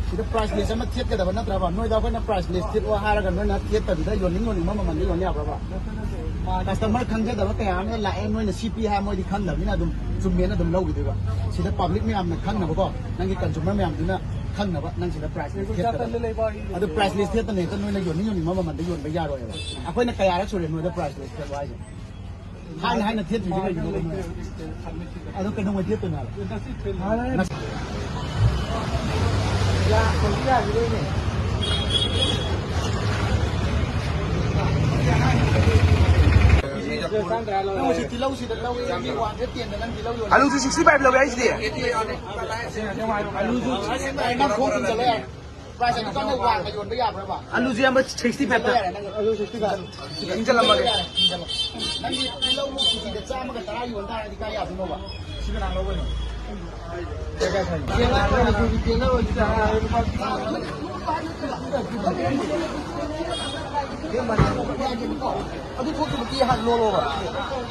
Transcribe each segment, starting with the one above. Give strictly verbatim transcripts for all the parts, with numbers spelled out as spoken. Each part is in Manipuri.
ꯁꯤꯗ ꯄ꯭ꯔꯥꯏꯁ ꯂꯤꯁ ꯑꯃ ꯊꯦꯠꯀꯗꯕ ꯅꯠꯇ꯭ꯔꯕ? ꯅꯣꯏꯗ ꯑꯩꯈꯣꯏꯅ ꯄ꯭ꯔꯥꯏꯁ ꯂꯤꯁ ꯊꯦꯠꯂꯣ ꯍꯥꯏꯔꯒ ꯅꯣꯏꯅ ꯊꯦꯠꯇꯕꯤꯗ ꯌꯣꯟꯅꯤꯡ ꯌꯣꯟꯅꯤꯡꯕ ꯃꯃꯜꯗ ꯌꯣꯟ ꯌꯥꯕ꯭ꯔꯕ? ꯀꯁꯇꯃꯔ ꯈꯪꯖꯗꯕ ꯀꯌꯥ ꯑꯃ ꯂꯥꯛꯑꯦ, ꯅꯣꯏꯅ ꯁꯤ ꯄꯤ ꯍꯥꯏ ꯃꯣꯏꯗꯤ ꯈꯪꯗꯕꯅꯤꯅ ꯑꯗꯨꯝ ꯆꯨꯝꯃꯦꯅ ꯑꯗꯨꯝ ꯂꯧꯈꯤꯗꯣꯏꯕ꯫ ꯁꯤꯗ ꯄꯕ꯭ꯂꯤꯛ ꯃꯌꯥꯝꯅ ꯈꯪꯅꯕꯀꯣ, ꯅꯪꯒꯤ ꯀꯟꯖꯨꯃꯔ ꯃꯌꯥꯝꯗꯨꯅ ꯈꯪꯅꯕ ꯅꯪ ꯁꯤꯗ ꯄ꯭ꯔꯥꯏꯁ ꯂꯤꯁ ꯊꯦꯠꯀꯗꯕ꯫ ꯑꯗꯨ ꯄ꯭ꯔꯥꯏꯁ ꯂꯤꯁ ꯊꯦꯠꯇꯅ ꯍꯦꯛꯇ ꯅꯣꯏꯅ ꯌꯣꯟꯅꯤꯡ ꯌꯣꯟꯅꯤꯡꯕ ꯃꯃꯜꯗ ꯌꯣꯟꯕ ꯌꯥꯔꯣꯏꯕ꯫ ꯑꯩꯈꯣꯏꯅ ꯀꯌꯥꯔꯛ ꯁꯨꯔꯦ ꯅꯣꯏꯗ ꯄ꯭ꯔꯥꯏꯁ ꯂꯤꯁ ꯊꯦꯠꯂꯣ ꯍꯥꯏꯁꯦ? ꯍꯥꯏꯅ ꯍꯥꯏꯅ ꯊꯦꯠꯇ꯭ꯔꯤꯁꯦ ꯀꯩꯒꯤꯅꯣ? ꯑꯗꯣ ꯀꯩꯗꯧꯉꯩ ꯊꯦꯠꯇꯣꯏꯅꯣ ꯍꯥꯏꯕ? ꯅꯪ ꯍꯧꯖꯤꯛ ꯇꯤꯜꯍꯧꯁꯤꯗ ꯂꯧꯏ, ꯃꯤ ꯋꯥꯟ ꯍꯟꯗ꯭ꯔꯦꯗ ꯇꯦꯟꯗ ꯅꯪ ꯇꯤꯜꯍꯧ ꯌꯣꯜꯂꯤ꯫ ꯑꯂꯨꯁꯨ ꯁꯤꯛꯁꯇꯤ ꯐꯥꯏꯚ ꯂꯧꯋꯦ ꯍꯥꯏꯁꯤꯗꯤ꯫ ꯑꯂꯨꯁꯨ ꯅꯪ ꯈꯣꯡ ꯊꯤꯟꯖꯜꯂꯣ ꯌꯥꯔꯦ꯫ ꯄ꯭ꯔꯥꯏꯁ ꯑꯗꯨ ꯀꯟꯅ ꯋꯥꯡꯅ ꯌꯣꯟꯕ ꯌꯥꯕ꯭ꯔꯕ? ꯑꯂꯨꯁꯦ ꯑꯃ ꯁꯤꯛꯁꯇꯤ ꯐꯥꯏꯚꯇ꯫ ꯌꯥꯔꯦ, ꯅꯪ ꯑꯂꯨ ꯁꯤꯛꯁꯇꯤ ꯐꯥꯏꯚ꯫ ꯏꯟꯖꯜꯂꯝꯃꯒꯦ꯫ ꯌꯥꯔꯦ, ꯏꯟꯖꯜꯂꯣ꯫ ꯅꯪꯒꯤ ꯇꯤꯜꯍꯧ ꯀꯦꯖꯤꯗ ꯆꯥꯝꯃꯒ ꯇꯔꯥ ꯌꯣꯟ ꯇꯥꯔꯗꯤ ꯀꯥꯏ ꯌꯥꯗꯣꯏꯅꯣꯕ? ꯁꯤ ꯀꯅꯥ ꯂꯧꯕꯅꯣ? ꯌꯦꯡꯉꯣ, ꯑꯂꯨꯒꯤ ꯇꯦꯜꯂꯔꯣꯏꯁꯤꯗ꯫ ꯑꯗꯨ ꯊꯣꯛꯈꯤꯕꯗꯤ ꯍꯥꯟꯅ ꯂꯣꯜꯂꯣꯕ꯫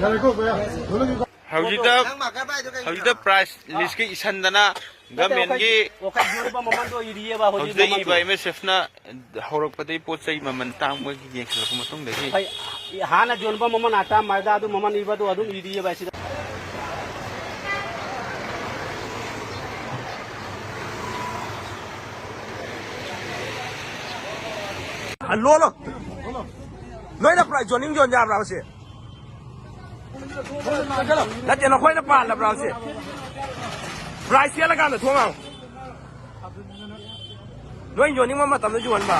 ꯌꯥꯔꯦꯀꯣ, ꯚꯩꯌꯥ꯫ ꯂꯣꯜꯂꯒꯦꯀꯣ꯫ ꯍꯧꯖꯤꯛꯇ, ꯅꯪ ꯃꯥ ꯀꯥꯏ ꯄꯥꯏꯗꯣ ꯀꯩꯒꯤꯅꯣ? ꯍꯧꯖꯤꯛꯇ ꯄ꯭ꯔꯥꯏꯁ ꯂꯤꯁꯀꯤ ꯏꯁꯟꯗꯅ ꯅꯠꯇꯦ, ꯒꯃꯦꯟꯒꯤ ꯋꯥꯈꯜ, ꯋꯥꯈꯜ ꯌꯣꯟꯕ ꯃꯃꯜꯗꯣ ꯏꯔꯤꯑꯕ ꯍꯧꯖꯤꯛ ꯍꯧꯖꯤꯛꯇ ꯃꯃꯜꯗꯣ꯫ ꯏꯕ ꯑꯦꯝ ꯑꯦꯁ ꯑꯦꯐꯅ ꯍꯧꯔꯛꯄꯗꯒꯤ ꯄꯣꯠ ꯆꯩ ꯃꯃꯜ ꯇꯥꯡꯕꯒꯤ ꯌꯦꯡꯁꯤꯜꯂꯛꯄ ꯃꯇꯨꯡꯗꯒꯤ꯫ ꯍꯣꯏ, ꯍꯥꯟꯅ ꯌꯣꯟꯕ ꯃꯃꯜ ꯑꯇꯥ ꯃꯥꯏꯗ ꯑꯗꯨ ꯃꯃꯜ ꯏꯕꯗꯣ ꯑꯗꯨꯝ ꯏꯔꯤꯑꯕ ꯁꯤꯗ꯫ ꯂꯣꯜꯂꯣ꯫ ꯂꯣꯏꯅ ꯄ꯭ꯔꯥꯏꯁ ꯌꯣꯟꯅꯤꯡ ꯌꯣꯟ ꯌꯥꯕ꯭ꯔꯥ ꯁꯤ? ꯅꯠꯇꯦ, ꯅꯈꯣꯏꯅ ꯄꯥꯜꯂꯕ꯭ꯔꯥ ꯁꯤ? ꯄ꯭ꯔꯥꯏꯁ ꯍꯦꯜꯂꯀꯥꯟꯗ ꯊꯣꯡ ꯍꯥꯡꯉꯨ꯫ ꯅꯣꯏ ꯌꯣꯟꯅꯤꯡꯕ ꯃꯇꯝꯗ ꯌꯣꯟꯕ꯫